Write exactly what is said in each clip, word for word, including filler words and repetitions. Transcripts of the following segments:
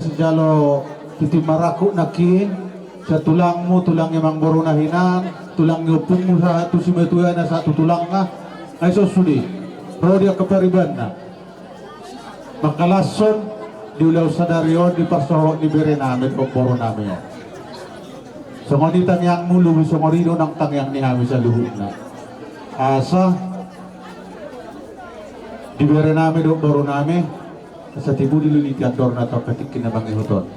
Sijalo tintin marangkup nangkin, sian tulangmu, tulang ni amangboruna hinan, tulang ni ompungmu sahat tu simatuana sahat tu tulangna. Ai son sude ro di angka paribanna mangkalashon di ulaon sadari on di parsohot ni berenami dohot borunami on. Songon i tangiangmu, lobi songon i do nang tangiang ni hami saluhutna. Asa di berenami dohot borunami, asa tibu dilului tiandorna tu angka tingki na mangihut on.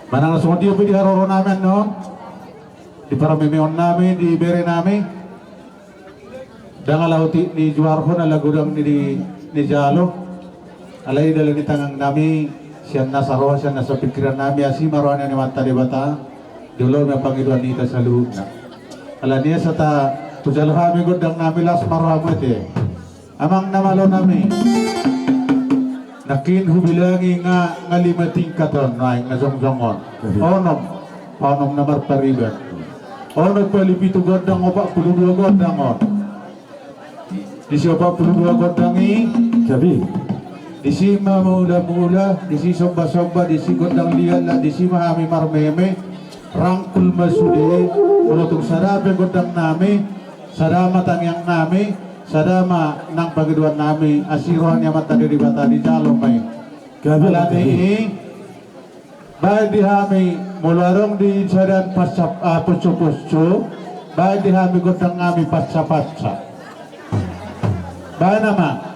Manang na songon dia pe di haroronami annon, di parmemeonnami, di berenami, ndang ala otik ni juarhon ala godang ni, ni jalo. Alai dalan ni tangiangnami, sian nasa roha, sian nasa pingkirannami, asi ma roha ni Amanta Debata, dioloi ma pangidoan ni hita saluhutna. Alani i asa tahujalo hami gondangnami, las ma rohamu ate. Amang na malonami. Nangkin hubilangi nga, nga lima tingkat on, nuaeng na jongjong on. Onom, onom na marpariban. Onom pali pitu gondang, opat pulu dua gondang on. Disi opat pulu dua gondang i. Gabe. Disi ma mulamula, disi sombasomba, disi gondang liat, la disi ma hami marmeme. Rangkul ma sude, molo tung sada pe gondangnami, sada ma tangiangnami, sada ma nang pangidoannami, asi roha ni Amanta Debata dijalo ma i. Gabe. Alani i, baen di hami, molo adong di sada pansap, ah, poncuponcu, baen di hami gondangnami pansapatsa. Baen ma.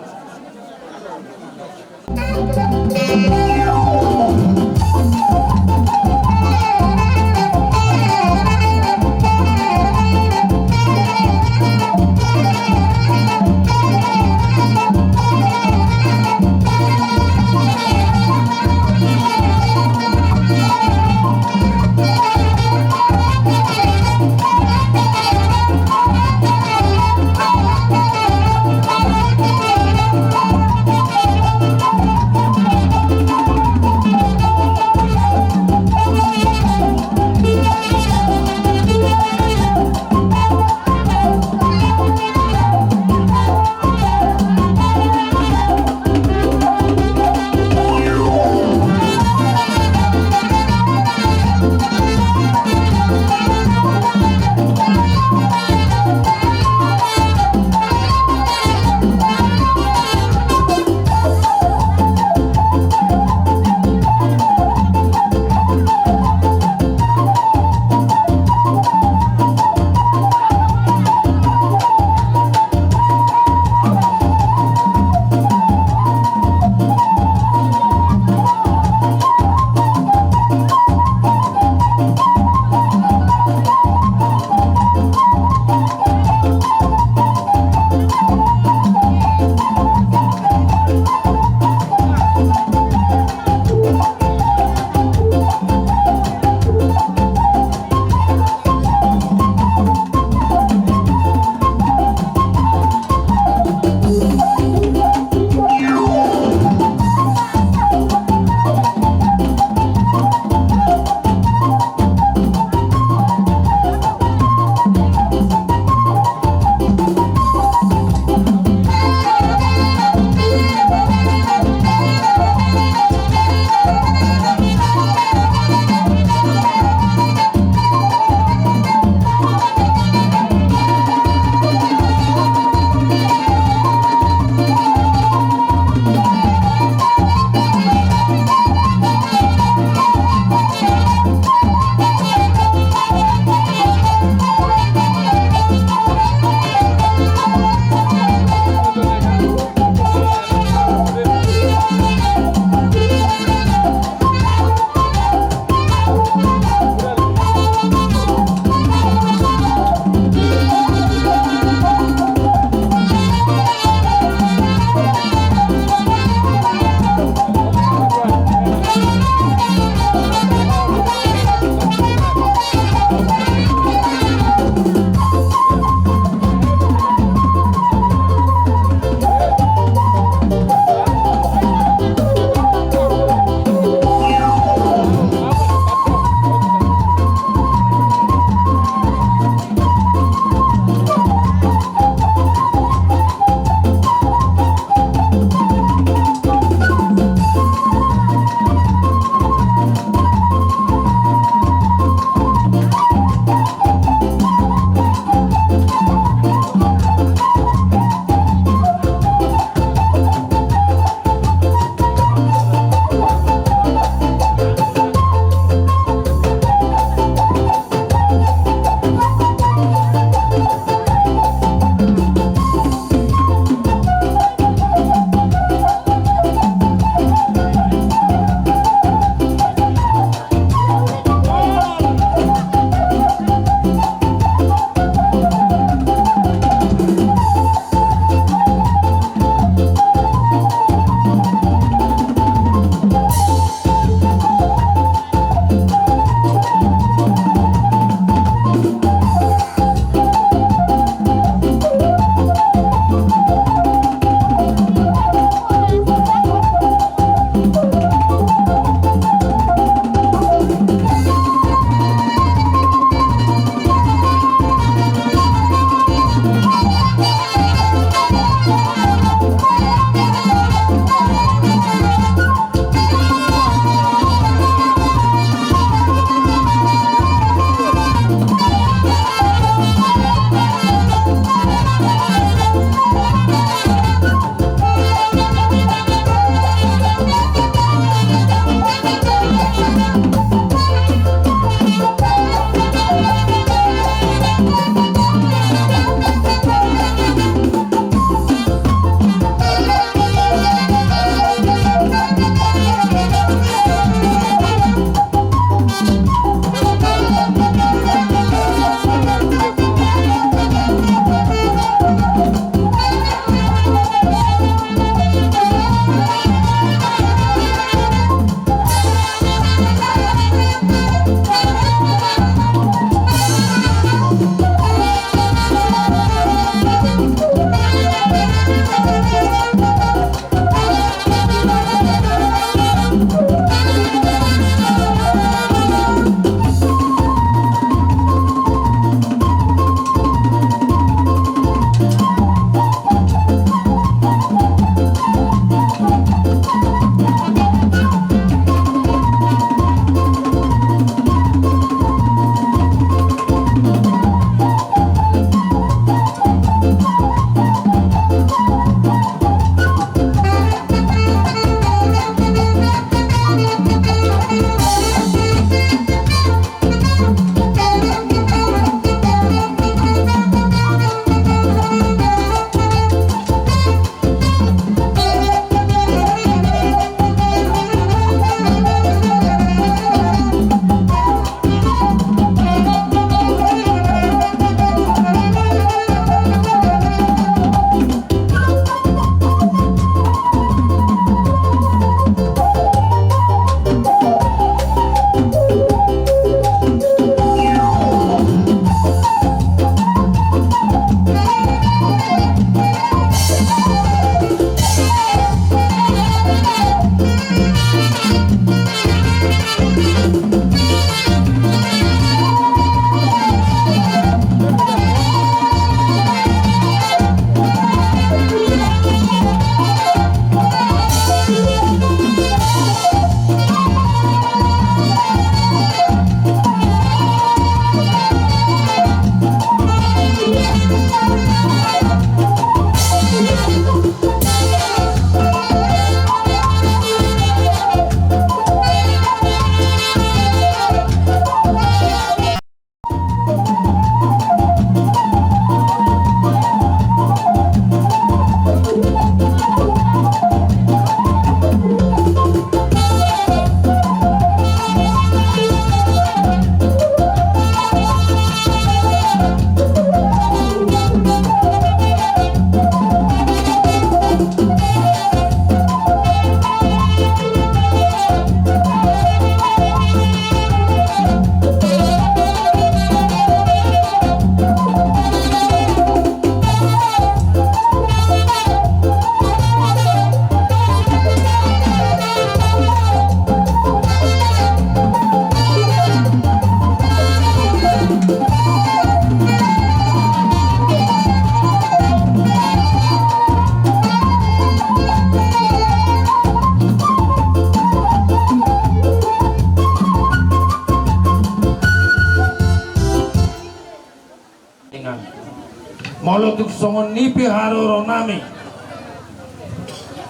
Molo tung songon i pe haroronami,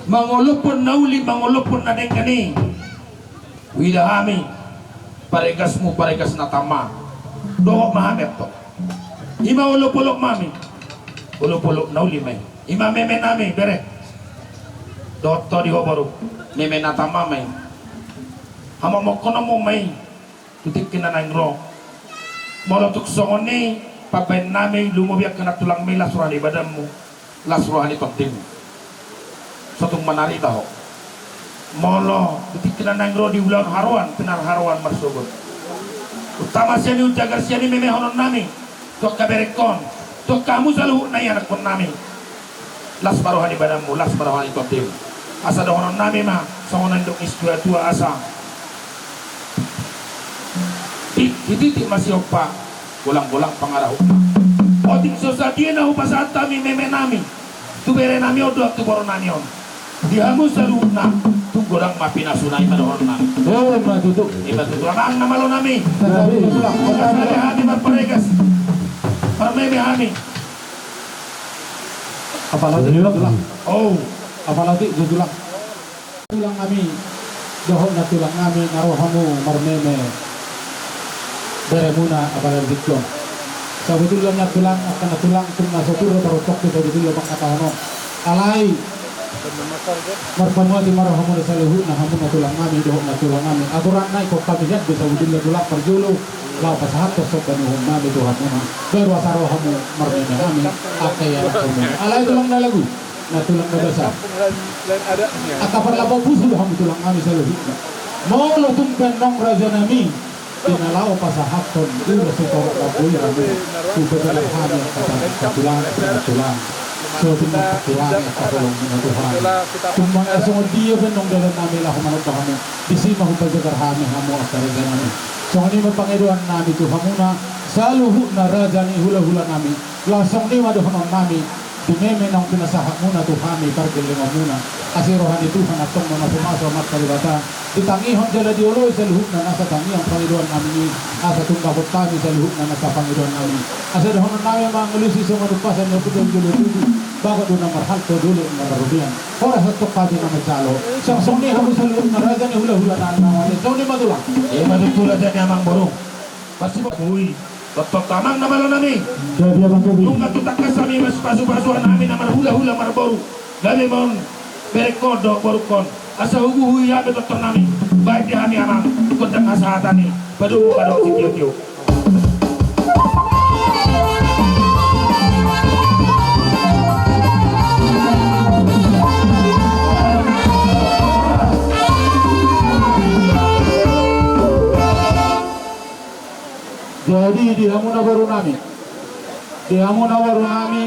mangolophon na uli, mangolophon na denggan i, huida hami paregasmu, paregas na tama. Dohot ma hami antong, i ma olopolopnami, olopolop na uli ma i. I ma memenami, bere. Dohot ho di ho boru, meme na tama ma i. Hamomokhononmu ma i tu tingki na naeng ro. Molo tung songon i, pambaennami, lumobi angka nantulangmi, las roha ni badanmu, las roha ni tondimu. So tung manarita ho. Molo tu tingki na naeng ro di ulaon haroan, pinarharoan marsogot, utama sian i, umjagar sian i memehononnami tu angka berengkon, tu angka hamu saluhutna ianakhonnami. Las ma roha ni badanmu, las ma roha ni tondimu. Asa dohononnami ma songon na nidok ni situatua, asa titik, titik ma siompa, golang-golang pangarahutna. Otik so sadia na hupasahat hami memenami tu berenami on dohot tu borunami on, di hamu saluhutna, tung godang ma pinasuna, i ma dohononnami. Ima tutu. Ima tutu, amang na malonami. Gabe hami marparegas, marmeme hami. Apala otik jo tulang. Oh. Apala otik jo tulang. Tulang nami, dohot nantulang nami, na ro hamu marmeme beremuna apala otik jo. Sabotulna nantulang, angka nantulang, tung na so pur do tarutok tu sabotulna pangkatahon on. Alai marpamuati ma rohamuna saluhutna, hamu nantulang nami dohot nantulang nami. Aturanna ingkon hami hian do sabotulna tulang, parjolo laho pasahathon somba ni uhum nami tu hamuna, baru asa ro hamu marmeme hami angka ianakhonmuna. Alai tulang na lagu, nantulang na basa, angka parlapa pusu do hamu tulang nami saluhutna. Molo tung pe annon raja nami, di na laho pasahathon ula sitorop rambu i hamu, tu pe tulang hami angka tulang, tulang. So tung mangkurangi angka holongmuna tu hami. Tung manang songon dia pe annon dalan nami laho manomba hamu, disi ma hupajagar hami hamu angka raja nami. Songon i ma pangidoan nami tu hamuna saluhutna raja ni hulahula nami. Laos songon i ma dohonon nami, di meme naung pinasahatmuna tu hami pargellengonmuna, asa roha ni Tuhan antong mamasumasu Amanta Debata, ditangihon jala dioloi saluhutna nasa tangiang pangidoan nami i, asa tung dapot hami saluhutna nasa pangidoan nami. Asa dohonon nami mangalusi songon umpasan ni ompunta jolo tutu, bagot do na marhalto, dolok na marrobean, horas antong hami na manjalo. Songon i hamu saluhutna raja ni hulahula na naeng ro, songon i ma tulang. Ima tutu raja ni amang boru. Pasti boi. Tongtong amang na malonami. Gabe amang boru. Nunga tu tangkas hami masipasu-pasuan hami na marhulahula marboru. Gabe ma on berengkon dohot borungkon. Asa huguhui hami tongtong nami. Baen di hami amang gondang hasahatan i. Padomu ma dohot sitiotio. Jadi di hamuna boru nami, di hamuna boru nami.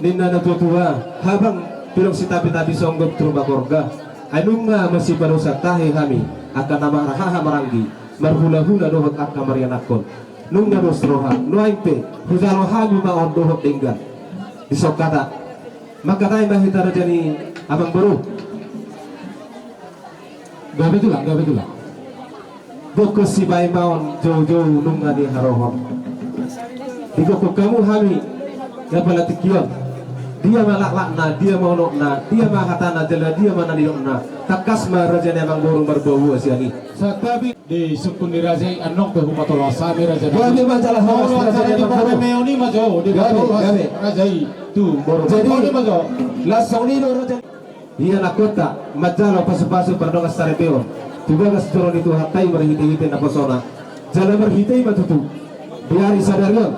Ninna na tua-tua, habang pilong sitapi-tapi songgop tu rumah korga. Ai nunga masipadosa tahe hami, angka na marhaha maranggi, marhula-hula dohot angka marianakhon. Nunga dos roha, nuaeng pe hujalo hami ma on dohot denggan. Di son hata, mangkatai ma hita raja ni amangboru. Gabe tulang, gabe tulang. Gokhon sipaimaon, jou-jou nunga niharohon. Digokhon hamu hami di apala tingki on. Dia ma laklakna, dia ma unokna, dia ma hatana jala dia ma na nidokna. Tangkas ma raja ni amangboru marboa-boa sian i. Santabi. Di sungkun ni raja i, annon pe humatolhas hami raja i. Gabe ma jala horas raja i. Gabe, gabe. Raja i tu boru. Jadi, laos songon i do raja. Ia na kota manjalo pasu-pasu pardongan saripeon tu bagas joro ni Tuhanta i marhite-hite naposona. Jala marhite i ma tutu di ari sadari on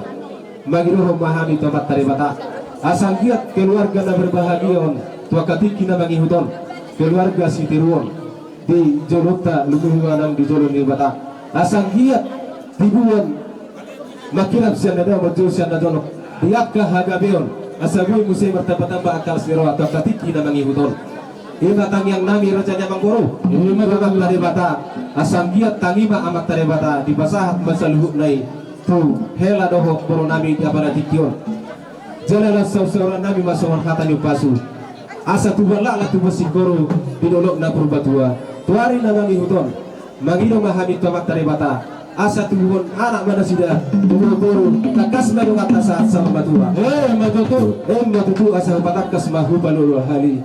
mangidohon ma hami tu Amanta Debata asa anggiat keluarga na berbahagia on tu angka tingki na mangihut on, keluarga sitiruon di jolonta, lumobi ma nang di jolo ni Debata. Asa anggiat tibuan mangkirap sian na dao, manjou sian na jonok di angka hagabeon, asa boi muse martamba-tamba angka las ni roha tu angka tingki na mangihut on. I ma tangiang nami raja ni amangboru. I ma tangiang nami. Amanta Debata, asa anggiat tangi ma Amanta Debata dipasahat ma saluhutna i tu hela dohot boru nami di apala tingki on. Jala laos saur-sauran nami ma songon hata ni umpasu. Asa tubuan laklak, tubuan singkoru di dolok na Purbatua. Tu ari na mangihut on mangido ma hami tu Amanta Debata asa tubuhon anak ma nasida, tubuhon boru, tangkas ma donganta sahat saur matua. Emma tutu. Emma tutu, asa hupatangkas ma hupalua-lua hali.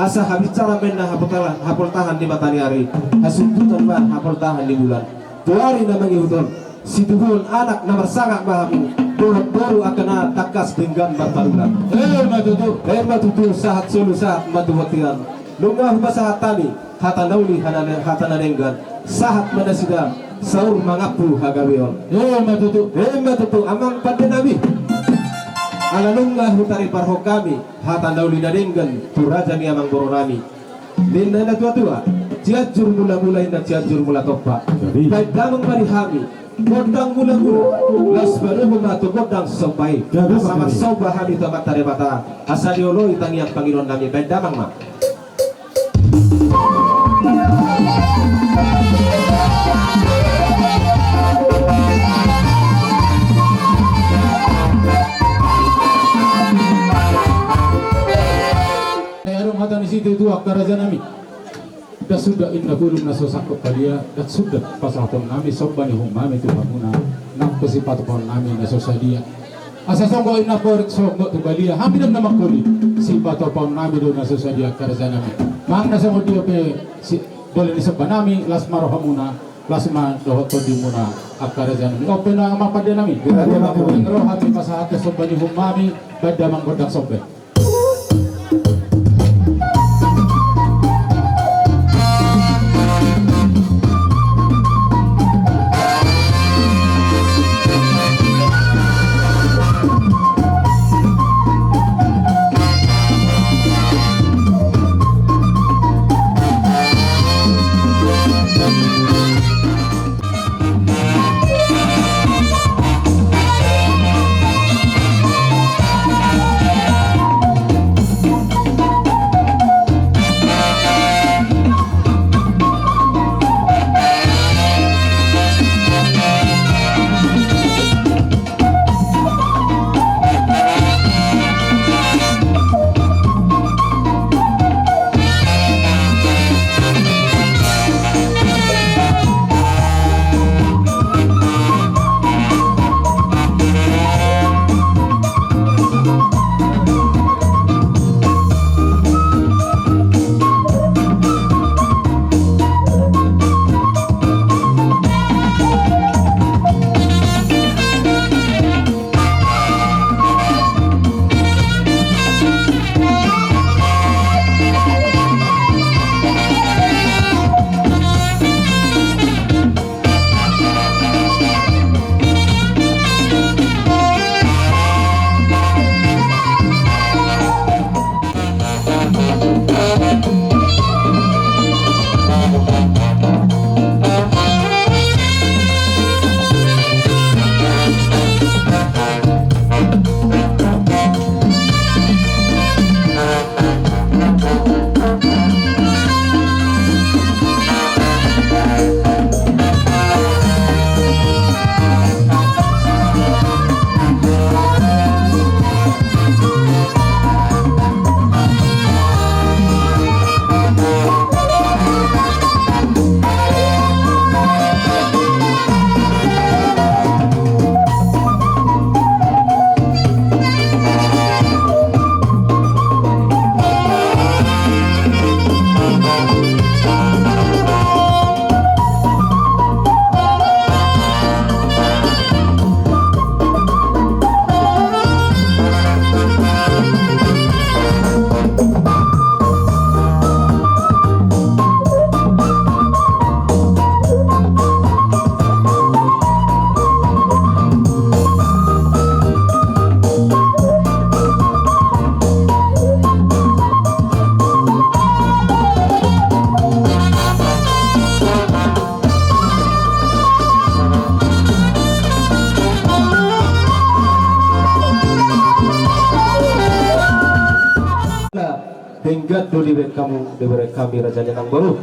Asa habicara ma inna hapoltahan, hapoltahan ni mataniari, hasundutan ma hapoltahan ni bulan. Tu ari na mangihut on, situbuhon anak na marsangap ma hamu, dohot boru angka na tangkas denggan marparulan. Emma tutu. Emma tutu, sahat solu sahat ma tu bontean. Nunga hupasahat hami hata na uli, hata na denggan, sahat ma nasida saur mangampu hagabeon. Emma tutu. Emma tutu, amang pande nami. Ala nunga hutariparhon hami hata na uli na denggan tu raja ni amangboru nami. Ninna na tua-tua, Cianjur mula-mula, ninna Cianjur mula tompa. Jadi. Baen damang ma di hami gondang mula-mula, laos padomu ma tu gondang somba i. Jadi, asa marsomba hami tu Amanta Debata asa dioloi tangiang pangidoan nami. Baen damang ma. Adong hata ni situa-tua, angka raja nami. Ndang suda inna bulung na so sangkot balia, ndang suda pasahaton nami somba ni uhum nami tu hamuna, nang pe sipatupaon nami na so sadia. Asa songgop inna porik songgop tu balia, hami do na mangkoli, sipatupaon nami do na so sadia, angka raja nami. Manang na songon dia pe si, bole ni somba nami, las ma rohamuna, las ma dohot tondimuna, angka raja nami. On pe na amang pande nami. Ro hami pasahat somba ni uhum nami, baen damang gondang somba. Dibaen hamu, dibaen hami raja ni amangboru.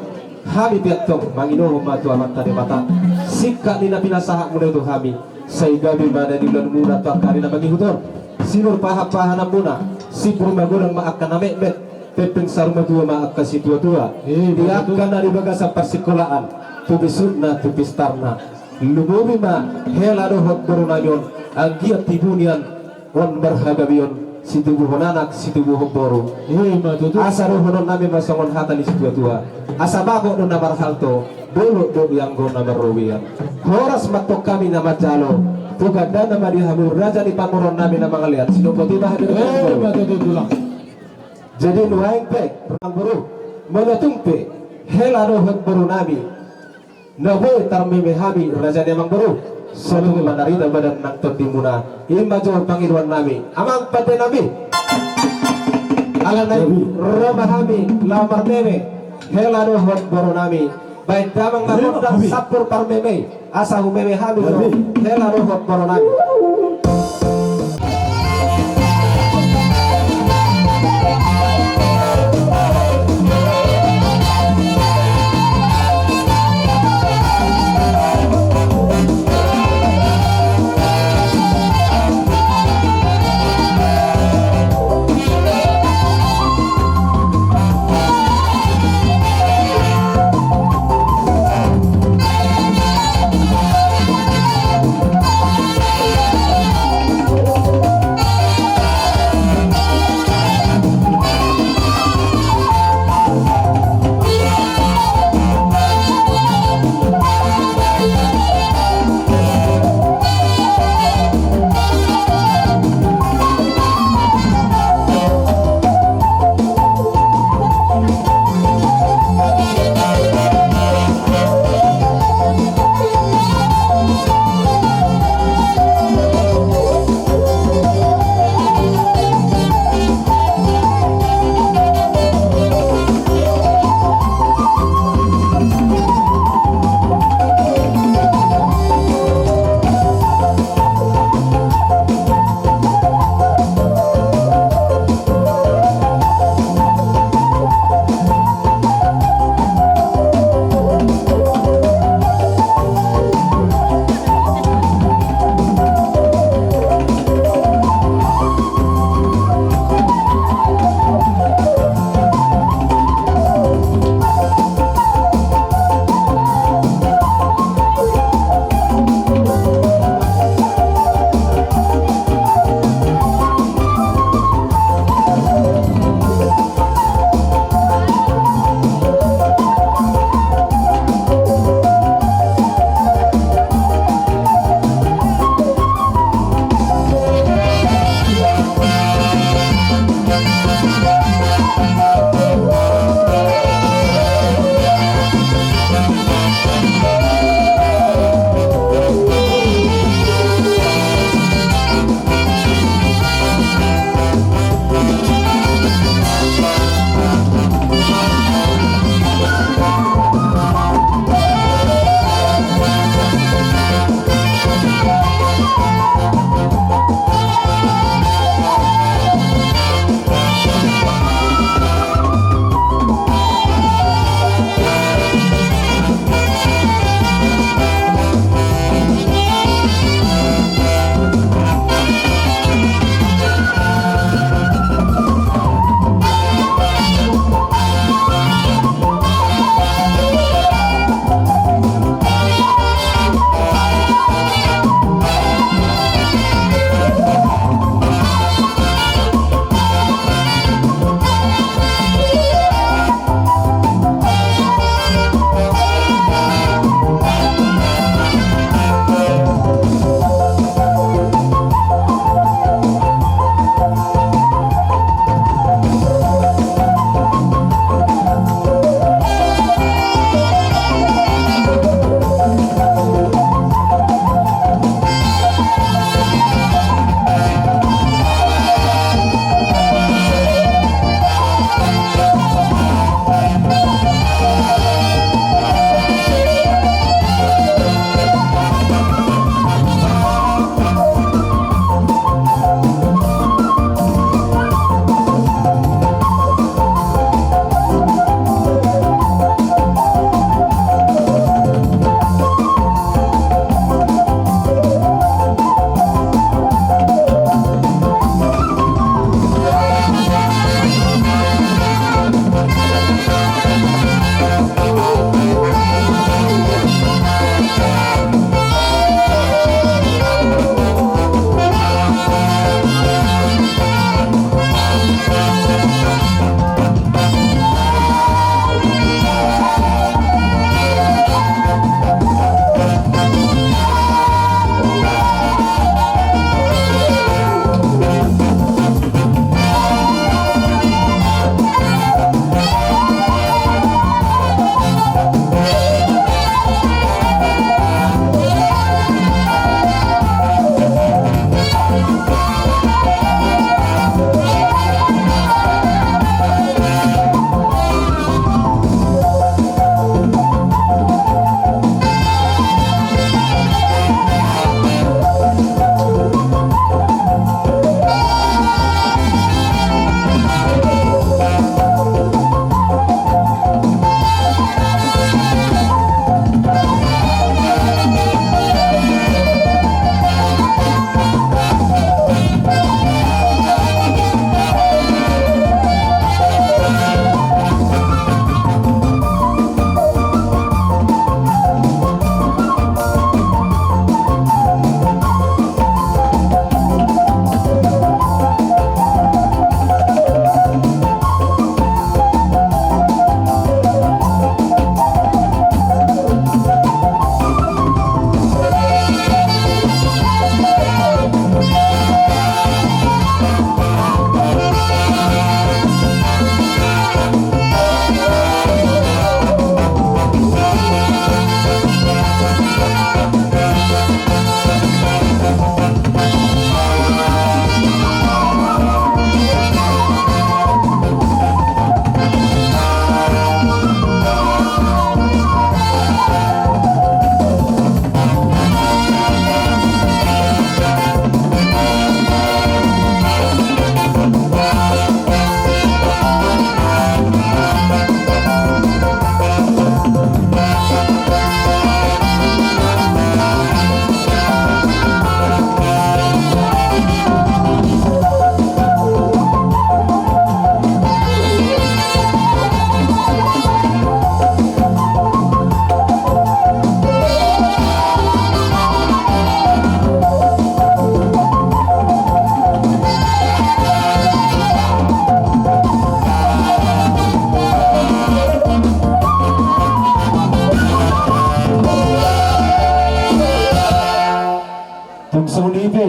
Hami pe antong mangidohon ma tu Amanta Debata singkat ni na pinasahatmuna i tu hami, sai gabe ma na niulanmuna tu angka ari na mangihut on. Sinur pahanpahananmuna, sipur magodang ma angka na metmet, pempeng saur matua ma angka situatua. Di angka na di bagasan parsikolaan, tu bisukna, tu pistarna. Lumobi ma hela dohot borunami on, anggiat tibu nian on marhagabeon, situbuhon anak, situbuhon boru. Asa dohononnami ma songon hata ni situatua: Asa bagot do na marhalto, dolok do ianggo na marrobean. Horas ma antong hami na manjalo, tu gandana ma di hamu raja ni pamoruonnami na mangalean. Sinopoti ma hami. Jadi nuaeng pe, amangboru, molo tung pe hela dohot borunami na boi tarmeme hami raja ni amangboru, songon i ma na rida badan nang tondimuna. I ma jo pangidoannami, amang pandenami. Alana i ro ma hami laho marmeme hela dohot borunami. Baen damang na gondang sampur parmeme i, asa humeme hami jo hela dohot borunami.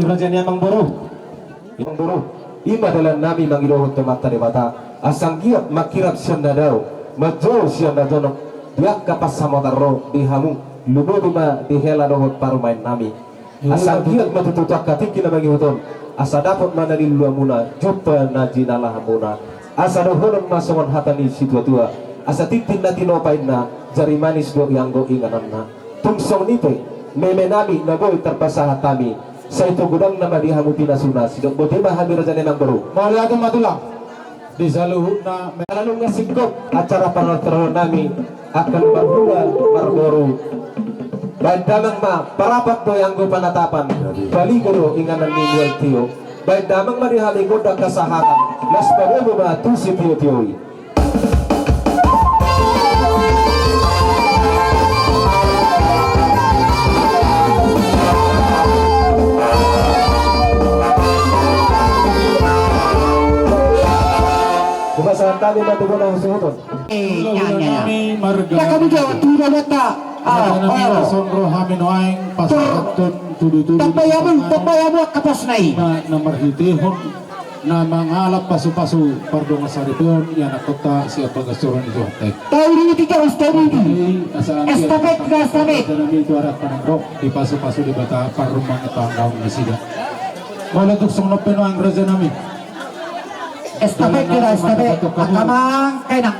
Raja ni amangboru. Amangboru, i ma dalan nami mangidohon tu Amanta Debata, asa anggiat mangkirap sian na dao, manjou sian na jonok, di angka pansamotan ro di hamu, lumobi ma di hela dohot parumaen nami. Asa anggiat ma tutu tu angka tingki na mangihut on, asa dapot ma na niluluanmuna, jumpa na jinalahanmuna. Asa dohonon ma songon hata ni situatua, asa tintin na tinopa inna, jari manis do i anggo ingananna. Tung songon i pe, meme nami na boi tarpasahat hami, sai tu godangna ma di hamu pinasuna, sidok boti ma hami raja ni amangboru. Mauliate ma tulang. Di saluhutna me- Ala nunga singkop acara panortoron nami, akan marhula marboru. Baen damang ma, parapat do i anggo panatapan, baligo do inganan ni mual tio. Baen damang ma di hami gondang hasahatan, las padomu ma tu sitiotio i. Hupasahat hami ma tu bona hasuhuton. Eh, ya, ya, ya. Kami jawab, tu dapot ta. Ah, ah. Sonro hami nuaeng pasahathon tudutudu. Tambai hamu, tambai hamu angka pos na i. Na, na marhitehon na mangalap pasupasu pardongan saripeon, ianakhonta sian bagas joro ni Tuhanta i. Taudi tiga, taudi. Estafet, estafet. Nami tu arah panang rok di pasupasu Debata parrumang panggaung nasida. Molo tung songon on pe nuaeng raja nami. Estafet, estafet. Angka amang, inang.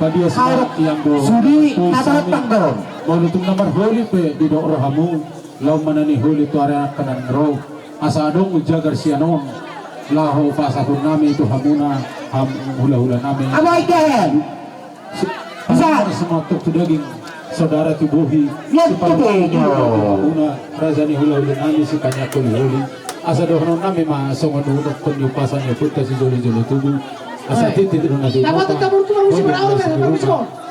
Sudi na tarantang do. Molo tung na marholi pe didok rohamu. Laho manani holi tu ari angka na ro, asa adong jagar sian on, laho pasahathon nami tu hamuna, hamu hulahula nami. Abang Ikel. Bisa. Samotok tu daging, saudara tu bohi. Hamuna raja ni hulahula nami, sipanjang holiholi. Asa dohonon nami ma songon dohonon ni umpasa ni ompunta sijolojolo tubu. Asa tintin do na di.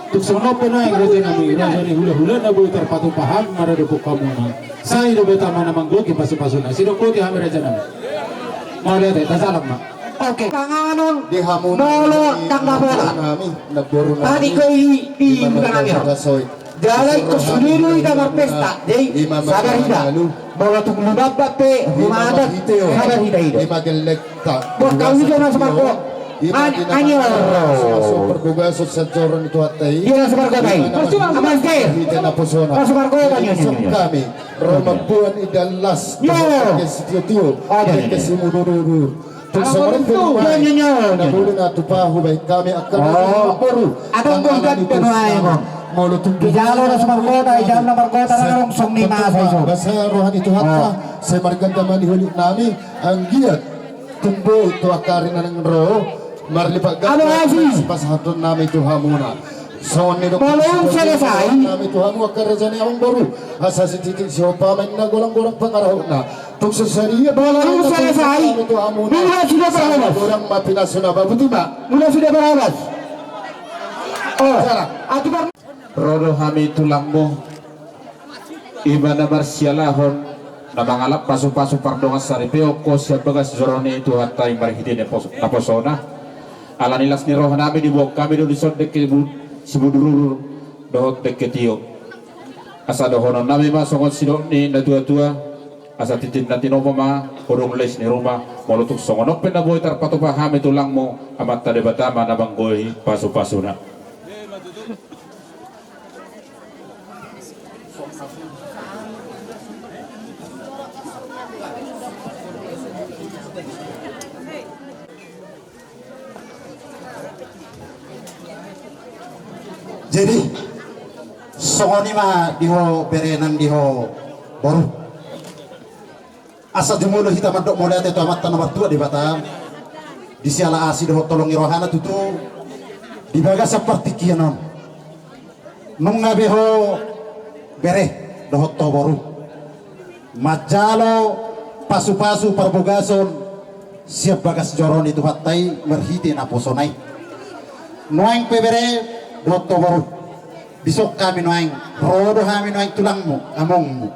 Tung songon on pe nuaeng raja nami, raja ni hulahula na boi tarpatupa hami maradophon hamuna. Sai Debata ma na manggohi pasupasuna. Sidok boti hami raja nami. Mauliate, tasalam ma. Oke. Panganon. Di hamu. Molo tangga bola. Tadi ko i di panganon. Jala ingkon sude do hita marpesta, jadi sabar hita. Molo tung lumambat pe, lumambat, sabar hita i do. Ima gellek ta. Bos, kau juga masuk Marco. Anyor. Masuk perbuga sukses joron itu hati. Dia masuk Marco tadi. Aman, Ger. Hita naposona. Masuk Marco ya, Bang. Kami. Roma buan idalas. Yo. Ke sitio-tio. Ke simudurudur. Tung songon on pe. Yo, yo, yo. Na bulu na tupa hubaen kami angka boru. Atau boru dan penuai, Bang. Molo tung dijalo na sumargota, dijalo na margota na rong song ni masa iso. Basa roha ni Tuhanta, sai marganda ma di holit nami, anggiat tumbu tu angka ari na naeng ro, marlipat ganda pasahaton nami tu hamuna. Songon i do. Molo selesai. Nami tu hamu angka raja ni amangboru, asa sititi sihopa ma inna, golang-golang pangarahutna. Tung sasadia. Molo selesai. Nami tu hamuna. Mula sudah berhalas. Golang ma pinasuna, babuti ma. Mula sudah berhalas. Oh, aturan. Ro do hami tulangmu, ima na marsialahon, na mangalap pasupasu pardongan saripeon ho sian bagas joro ni Tuhanta i marhite naposona. Ala ni las ni roha nami diboan hami do dison dengke simudurudur dohot dengke tio. Asa dohonon nami ma songon sidok ni natuatua, asa tintin na tinopa ma, hudung lais ni ruma, molo tung songon on pe na boi tarpatupa hami tulangmu, Amanta Debata ma na manggohi pasupasuna. Jadi songon i ma di ho bere nang di ho boru. Asa jumolo hita mandok mauliate tu Amanta na martua Debata, di siala asi dohot holong ni rohana tutu di bagasan partingkian on. Nunga be ho bere dohot ho boru manjalo pasupasu parbogason sian bagas joro ni Tuhanta i marhite naposona i. Nuaeng pe bere dohot ho boru, dison hami nuaeng, ro do hami nuaeng tulangmu, amongmu,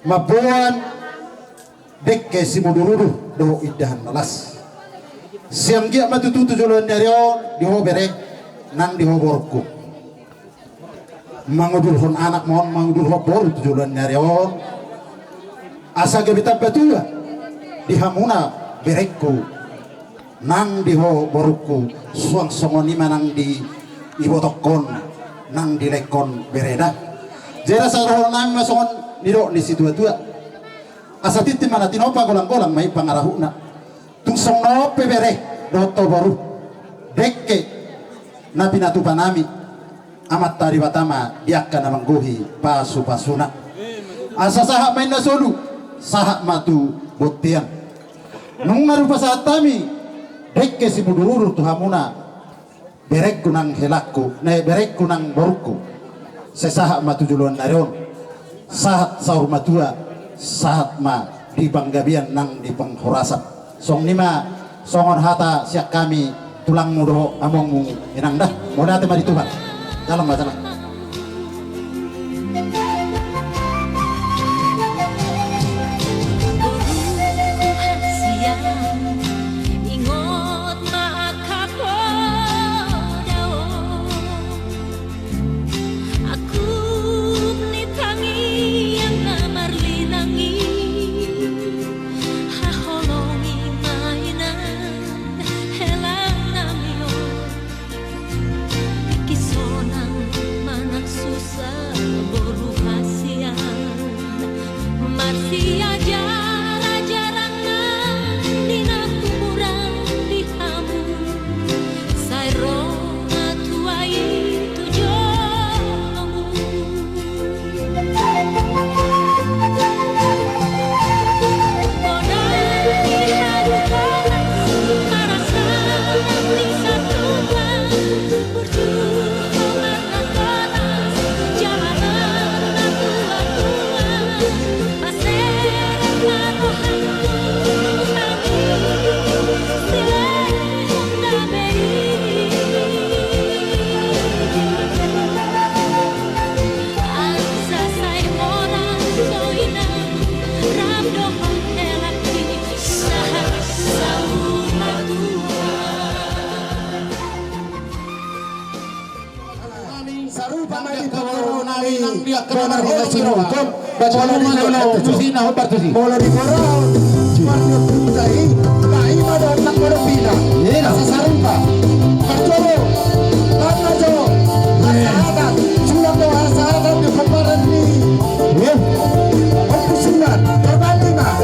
mamboan dengke simudurudur dohot indahan na las. Sai anggiat ma tutu tu joloan ni ari on di ho bere nang di ho borungku, mangudurhon anak ma on, mangudurhon boru tu joloan ni ari on, asa gabe tamba tua, di hamuna berengku, nang di ho borungku, suang songon i ma nang di ibotongkon, nang di laengkon bereda. Jadi asa dohonon nami ma songon nidok ni situatua. Asa tintin ma na tinopa, golanggolang ma i pangarahutna. Tung songon on pe bere dohot ho boru, dengke na pinatupa nami Amanta Debata ma di angka na manggohi pasupasuna. Asa sahat ma inna solu, sahat ma tu bontean. Nunga dipasahat hami dengke simudurudur tu hamuna, berengku nang helangku, na berengku nang borungku. Sai sahat ma tu joloan ni ari on, sahat saur matua, sahat ma di panggabean nang di panghorasan. Songon i ma songon hata sian hami tulangmu dohot amongmu, inang da. Mauliate ma di Tuhan. Jalan ma, jalan. Ingot ma angka poda on. Angkup ni tangiang na marlinang i, haholongi ma inang helang nami on. Tingki sonang manang susa boru hasian, marsiajar-ajar nang di na hurang di hamu, sai ro matua i tu jolomu. Poda ni haduan, marasa ni satuan, burju marnatoras, jala marnatua-tua. Sarupa ma di pangaraon nami nang di angka na marholong i. Molo di horong, marnatoras i, ma i ma dohot nang manombina. Asa sarupa. Parjolo, parjolo, hasahatan, sulap do hasahatan di pomparan ni Ompu Suan, parbandi ma.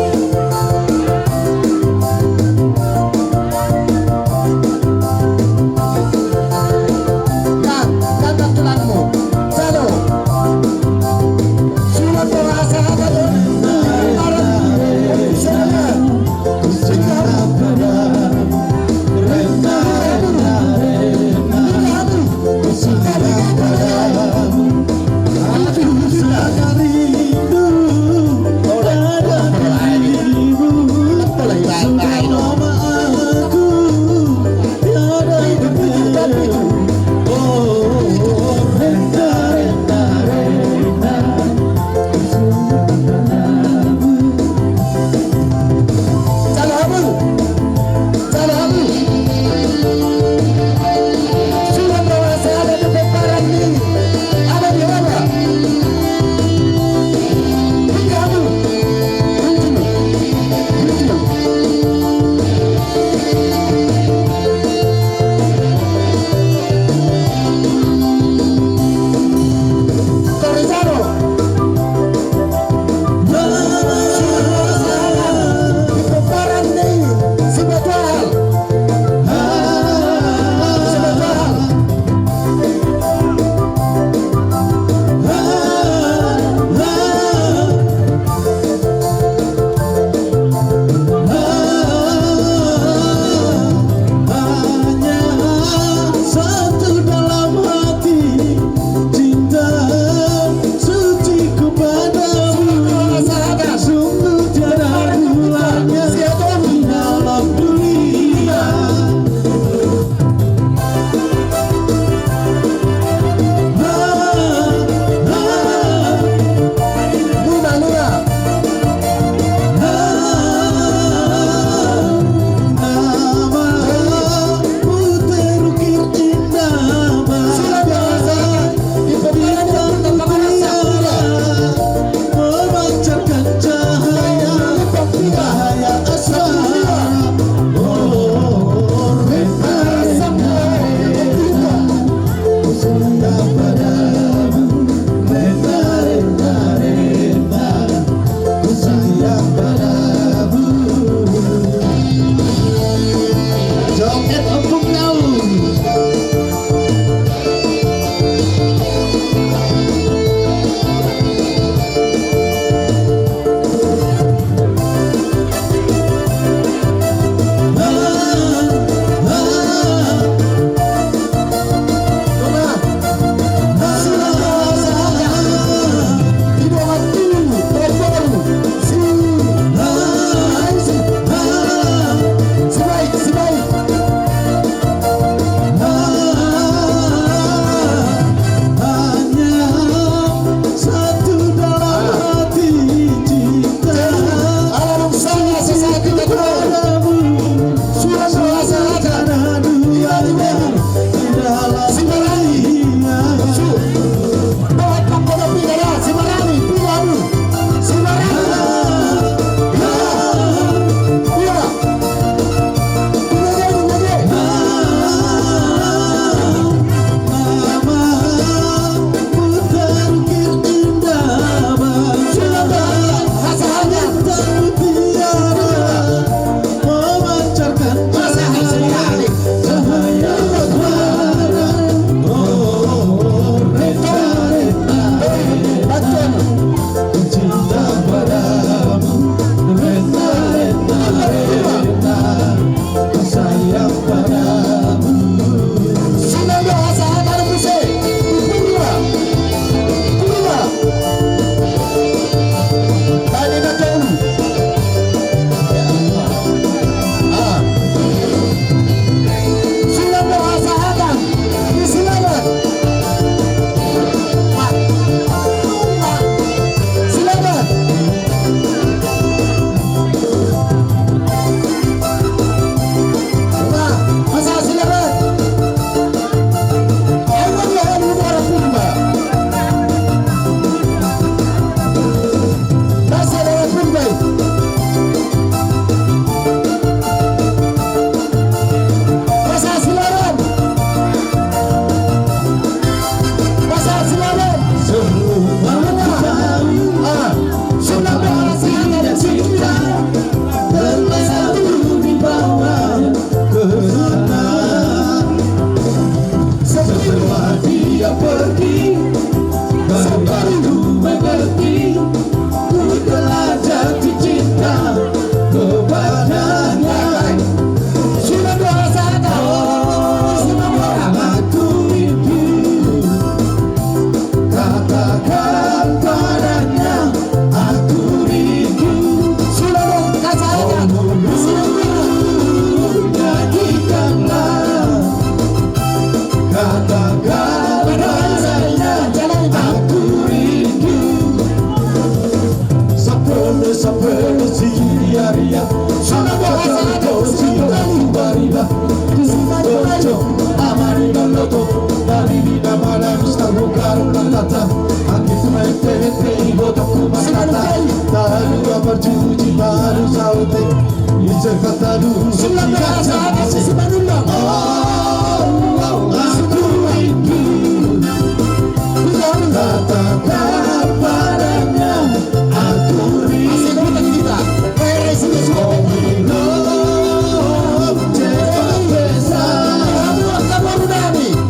Katakan padanya, aku rindu. Asik banget kita. Beres ini semua. Oh, Lord, Jehovah.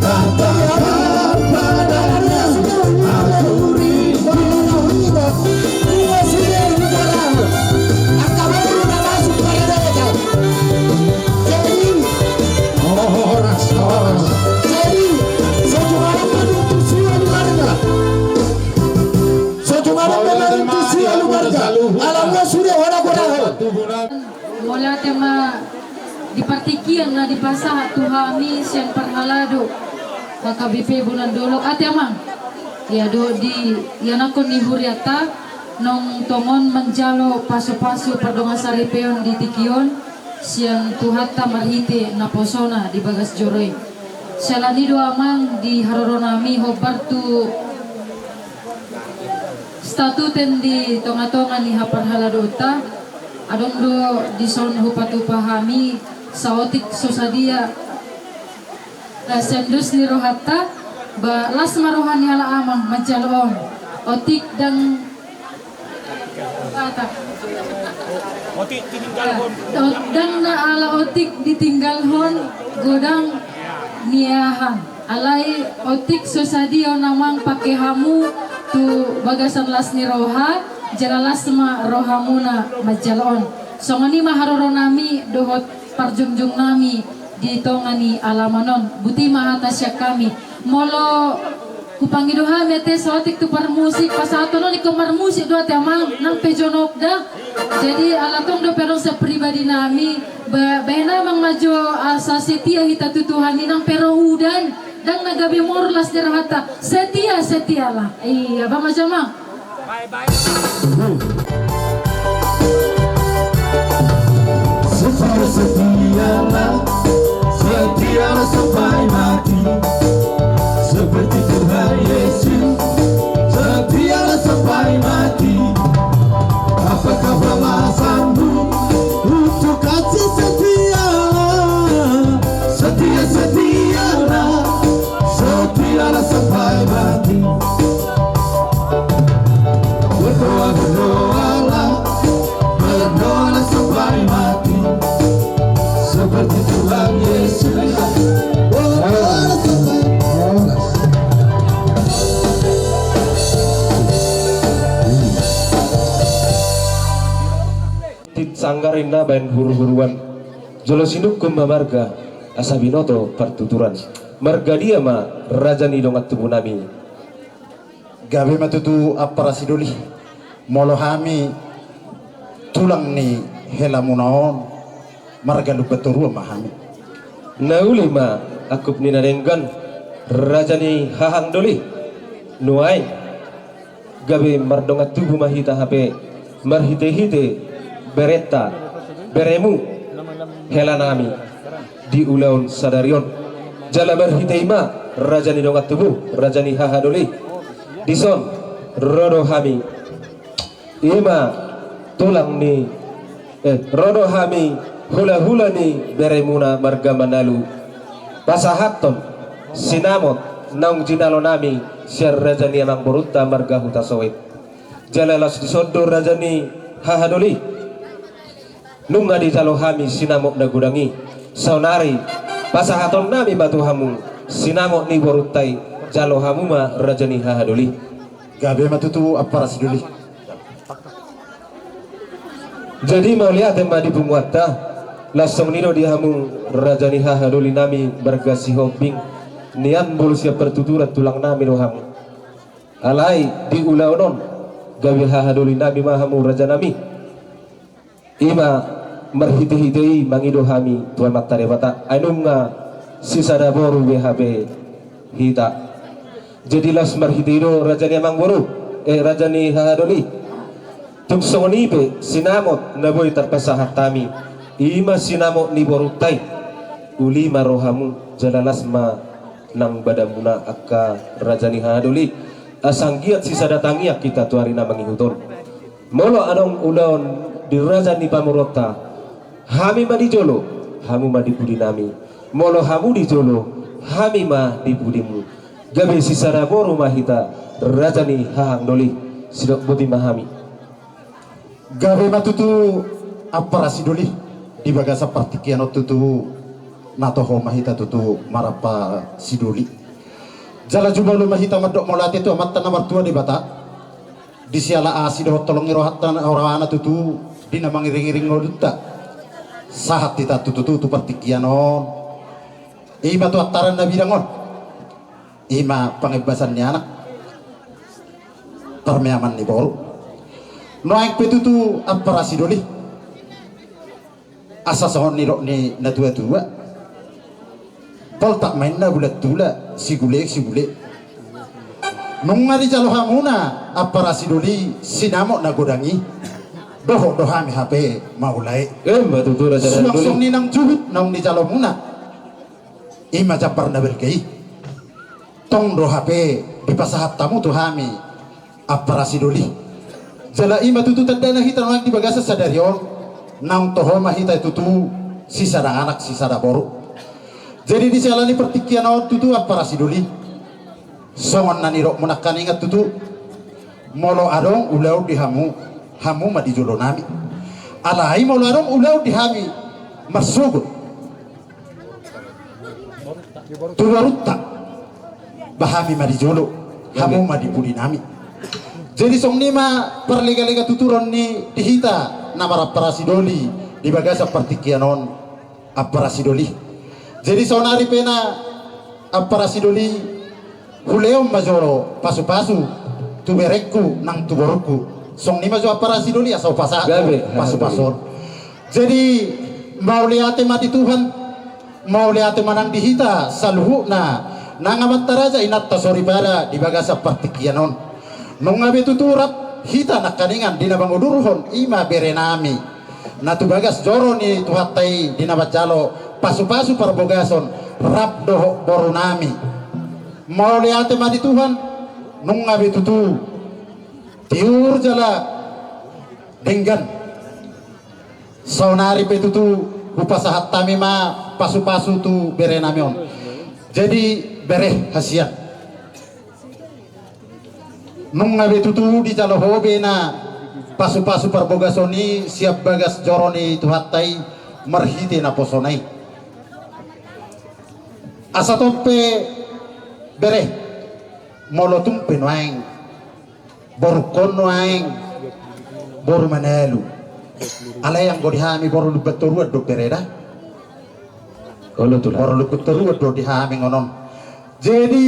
Katakan padanya, aku rindu. Jadi, horas, horas. Jadi, sojungalan ma tu si Alumarga. Sojungalan ma tu si Alumarga. Ala muna sude hona godang. Mauliate ma di partingkian na dipasahat tu hami sian parhalado H K B P Bonan Dolok, ate amang. Ia dohot di ianakhon ni hurianta, naung tongon manjalo pasupasu pardongan saripeon di tingki on sian Tuhanta marhite naposona di bagas joro i. Siala ni i do amang di haroronami hombar tu statuten di tongatonga ni haparhaladoonta, adong do dison hupatupa hami saotik so sadia. Sian dos ni rohanta, ba las ma roha ni halak amang manjalo on. Otik ndang, ndang na ala otik ditinggalhon godang nian. Alai otik so sadia on amang pake hamu tu bagasan las ni roha, jala las ma rohamuna manjalo on. Songon i ma haroronami dohot parjungjungnami di tonga ni alaman on. Boti ma hata sian hami. Molo hupangido hami ate saotik tu parmusik, pasahaton on ingkon marmusik do ate amang, nang pe jonok da. Jadi ala tong dope adong sian pribadinami, ba-, bahen amang ma jo asa setia hita tu Tuhan i, nang pe ro udan, ndang na gabe moru las ni rohanta. Setia, setialah. Ia, ba ma jo amang. Setia, setialah, setialah sampai mati. Seperti Tuhan Yesus, setialah sampai mati. Apakah balasanmu untuk kasih setia? Setia, setialah, setialah sampai mati. Berdoa, berdoalah, berdoalah sampai mati. Seperti Tuhan Yesus. Berdoalah sampai mati. Tit sanggar ninna baen huruhuruan. Jolo sinungkun ma marga asa binoto partuturan. Marga dia ma raja ni dongan tubunami? Gabe ma tutu ampara sidoli. Molo hami tulang ni helamuna on, marga Lumbantoruan ma hami. Na uli ma angkup ni na denggan, raja ni hahang doli. Nuaeng gabe mardongan tubu ma hita hape marhitehite berenta, beremu, helanami di ulaon sadari on. Jala marhite i ma raja ni dongan tubu, raja ni haha doli. Dison ro do hami, i ma tulang ni, eh, ro do hami hulahula ni beremuna marga Manalu pasahathon sinamot naung jinalonami sian raja ni amangborunta marga Hutasoit. Jala laos dison do raja ni haha doli. Nunga dijalo hami sinamot na godang i. Saonari pasahatonnami ma tu hamu sinamot ni borunta i, jalo hamu ma raja ni haha doli. Gabe ma tutu ampara sidoli. Jadi mauliate ma di punguanta. Laos songon i do di hamu raja ni haha dolinami marga Sihombing. Nian molo sian partuturan tulangnami do hamu. Alai di ulaon on gabe haha dolinami ma hamu rajanami. I ma marhitehite i mangido hami tu Amanta Debata, ai nunga sisada boru be hape hita. Jadi laos marhite i do raja ni amangboru, eh, raja ni haha doli. Tung songon i pe sinamot na boi tarpasahat hami, i ma sinamot ni borunta i. Uli ma rohamu jala las ma nang badanmuna angka raja ni haha doli. Asa anggiat sisada tangiang hita tu ari na mangihut on. Molo adong ulaon di raja ni pamoruonta, hami ma di jolo, hamu ma di pudinami. Molo hamu di jolo, hami ma di pudimu. Gabe sisada boru ma hita, raja ni hahang doli, sidok boti ma hami. Gabe ma tutu ampara sidoli, di bagasan partingkian on tutu, na toho ma hita tutu marampara sidoli. Jala jumolo ma hita mandok mauliate tu Amanta na martua Debata. Di siala asi dohot holong ni rohana tutu, di na mangiring-iring ngolunta. Sahat hita tutu tu partingkian on. I ma tu antaran na bidang on. I ma pangembasan ni anak, parmeaman ni boru. Nuaeng pe tutu ampara sidoli. Asa songon nidok ni na tua-tua. Poltak ma inna bulan tula, sigule-sigule. Nunga dijalo hamuna ampara sidoli, sinamot na godang i. Dohot do hami hape maulae. Emma tutu raja na doli. Suang songon i nang juhut naung dijalomuna. I ma jambar na balga i. Tong do hape dipasahat hamu tu hami ampara sidoli. Jala i ma tutu tandana hita nuaeng di bagasan sadari on, naung toho ma hita tutu sisada anak sisada boru. Jadi di siala ni partingkian on tutu ampara sidoli. Songon na nidokmu nangkaningan tutu. Molo adong ulaon di hamu, hamu ma di jolo nami. Alai molo adong ulaon di hami marsogot tu borunta, ba hami ma di jolo, hamu ma di pudi nami. Jadi songon i ma parlega-lega tuturon ni di hita na marampara sidoli di bagasan partingkian on ampara sidoli. Jadi saonari pe na ampara sidoli, hulehon ma jolo pasu-pasu tu berengku nang tu borungku. Songon i ma jo ampara sidoli asa hupasahat pasu-pasu on. Jadi mauliate ma di Tuhan. Mauliate ma nang di hita saluhutna, nang amanta raja inanta soripada di bagasan partingkian on. Nunga be tutu rap hita nangkaningan di na mangudurhon i ma bere nami na tu bagas joro ni Tuhanta i di na manjalo pasu-pasu parbogason rap dohot boru nami. Mauliate ma di Tuhan, nunga be tutu tiur jala denggan. Saonari pe tutu hupasahat hami ma pasu-pasu tu bere nami on. Jadi bere hasian, nunga be tutu dijalo ho be na pasu-pasu parbogason i sian bagas joro ni Tuhanta i marhite naposona i. Asa tong pe bere, molo tung pe nuaeng borungkon nuaeng boru Manalu. Alai anggo di hami boru Lumbantoruan do bere da. Boru Lumbantoruan do di hami ngonon. Jadi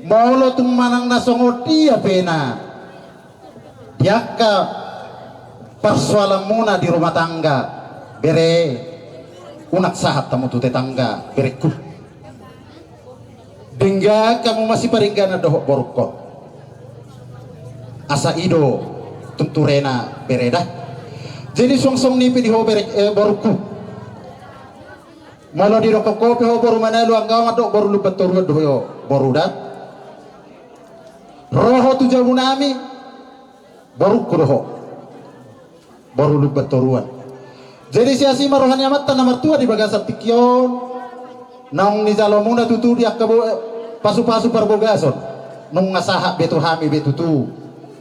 molo tung manang na songon dia pe na di angka parsoalanmuna di rumah tangga, bere, unang sahat hamu tu tetangga berengku. Denggan hamu masiparingganan dohot borungkon. Asa i do tung turena bere da. Jadi suang songon i pe di ho bere, eh, borungku. Molo didokkon ho pe ho boru Manalu, anggo au mandok boru Lumbantoruan do ho boru da. Ro ho tu jabu nami, borungku do ho. Boru Lumbantoruan. Jadi siasi ma roha ni amanta na martua di bagasan tingki on, naung nijalomuna tutu di angka bo-, pasu-pasu parbogason, nunga sahat be tu hami be tutu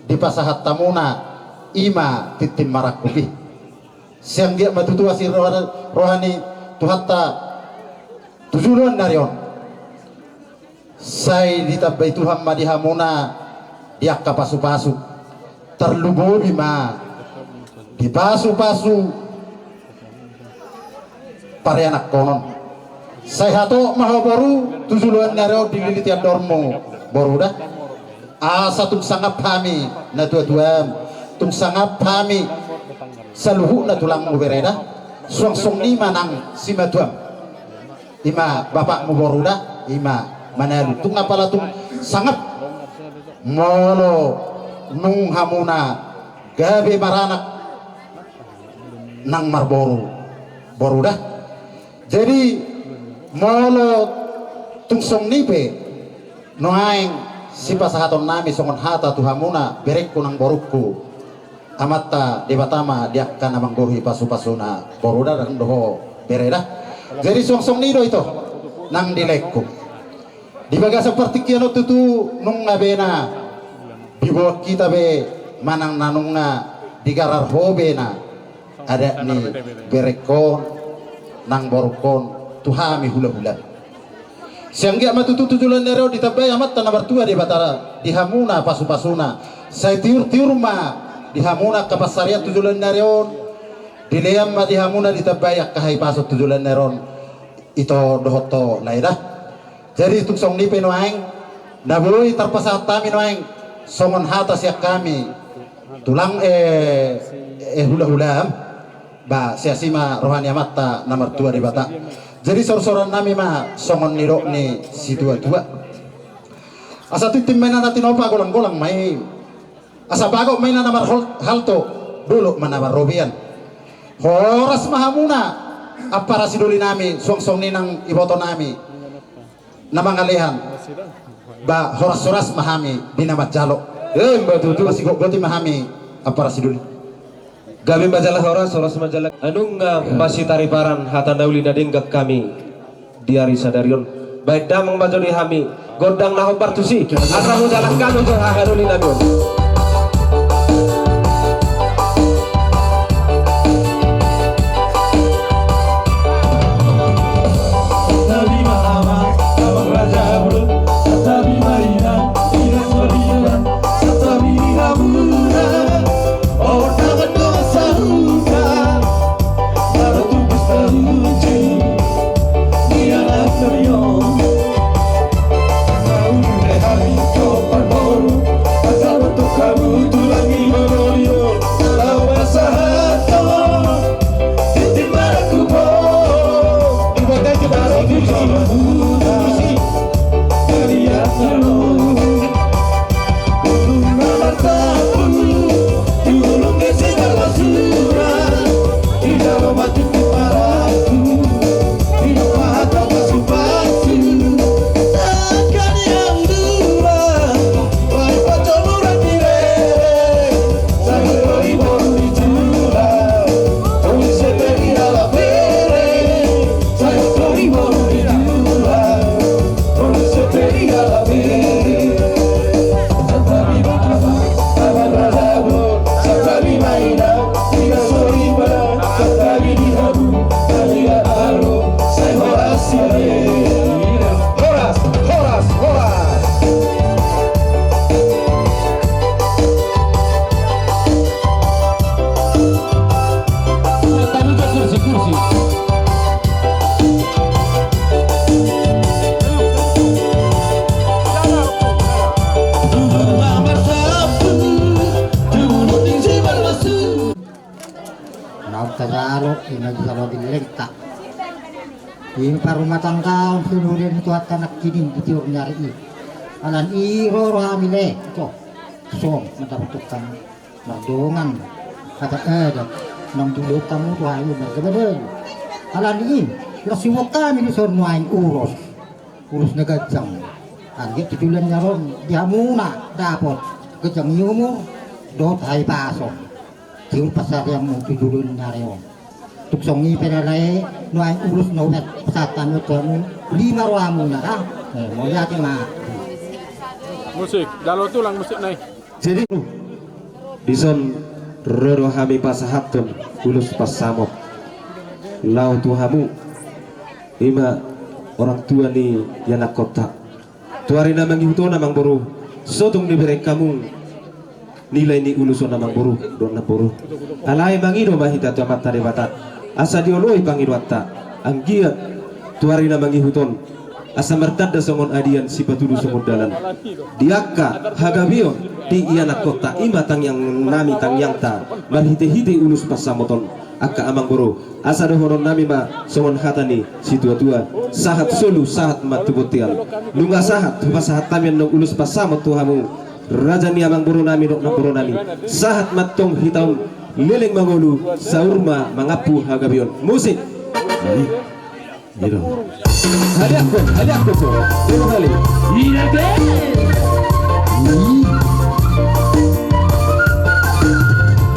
dipasahat hamuna i ma tintin marangkup i. Sai anggiat ma tutu asi roha, roha ni Tuhanta tu joloan ni ari on. Sai ditambai Tuhan ma di hamuna di angka pasu-pasu. Tarlumobi ma di pasu-pasu parianakhonon. Sai hatop ma ho boru tu joloan ni ari on dililiti andormu boru da. Asa tung sangap hami na tua-tuam, tung sangap hami saluhutna tulangmu bere da. Suang songon i ma nang simatuam. I ma bapakmu boru da, i ma Manalu. Tung apala tung sangap molo nung hamuna gabe maranak nang marboru boru da. Jadi molo tung songon i pe nuaeng sipasahaton nami songon hata tu hamuna berengku nang borungku. Amanta Debata ma di angka na manggohi pasu-pasuna boru da, ndang do ho bere da. Jadi suang songon i do ito nang di laengku. Di bagasan partingkian on tutu nunga be na diboan hita be manang na nunga digarar ho be na adat ni berengkon nang borungkon tu hami hulahula. Sai anggiat ma tutu tu joloan ni ari on ditambai Amanta na martua Debata di hamuna pasupasuna. Sai tiurtiur ma di hamuna angka pansarian tu joloan ni ari on. Dilean ma di hamuna ditambai angka hahipason tu joloan ni ari on. Ito dohot ho lae da. Jadi tung songon i pe nuaeng na boi tarpasahat hami nuaeng songon hata sian hami tulang eh, eh hulahula. Ba siasi ma roha ni Amanta na martua Debata. Jadi sorsoran nami ma songon nidok ni situatua. Asa tintin ma inna na tinopa, golanggolang ma i. Asa bagot ma inna na marhalto, dolok ma na marrobean. Horas ma hamuna ampara sidoli nami, suang songon i nang iboto nami na mangalean. Ba horas-horas ma hami di na manjalo. Emma tutu. Pasigotgoti ma hami ampara sidoli. Gabe ma jala horas, horas ma jala. Nunga pasitariparan hata na uli na denggan hami di ari sadari on. Baen damang ma jo di hami gondang na hombar tusi, asa hujalang hami jo haha doli nami on. Horas, horas, horas. Naung tajalo, ima dijalo di lengka. Ima parumatanggaon sinuren tu hata nangkining di tiur ni ari i. Alani i ro rohami le, so, so, mandapothon hami mardongan hata adat, nang dulu hamu tu hayu margabadai. Alani i, las sibuat hami di son nuaeng uros. Ulos na ganjang. Anggiat tu joloan ni ari on di hamuna dapot ganjang ni umur dohot hahipason. Tiur pansarianmu tu joloan ni ari on. Tung songon i pe da lae, nuaeng ulos na hupasahat hami tu hamu, lima rohamuna da. Eh, mauliate ma. Musik, jalo tulang musik nai. Jadi dison ro do hami pasahathon ulos pansamot laho tu hamu, ima orang tua ni ianakkonta. Tu ari na mangihut on amangboru, so tung dibereng hamu nilai ni ulos on amangboru dohot namboru. Alai mangido ma hita tu Amanta Debata asa dioloi pangidoanta, anggiat tu ari na mangihut on asa martanda songon adian, sipatudu songon dalan di angka hagabeon di ianakkonta, ima tangiang nami, tangiangta marhitehite ulos pansamot on. Angka amangboru, asa dohonon nami ma songon hata ni situatua: Sahat solu sahat ma tu bontean. Nunga sahat hupasahat hami annon ulos pansamot tu hamu, raja ni amangboru nami dohot namboru nami. Sahat ma antong hita on leleng mangolu, saur ma mangampu hagabeon. Musik. Haliangkon, haliangkon so. Dua kali.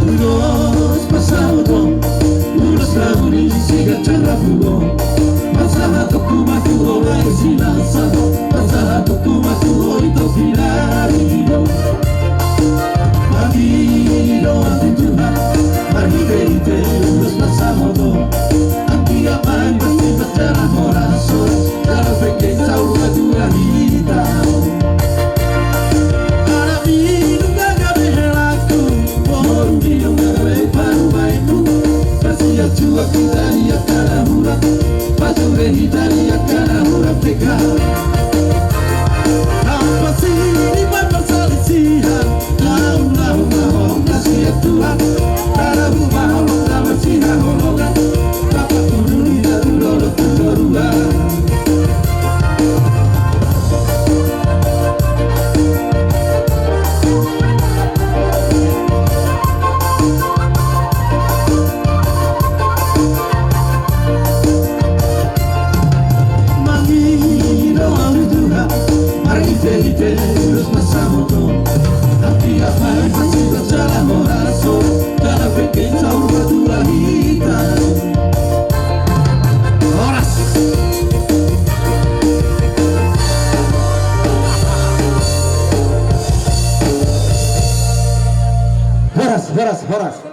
Ulos pansamot on, ulos na uli siganjang rambu on. Pasahatonku ma tu ho lae, silas sahat, pasahat Horas. Horas, horas, horas.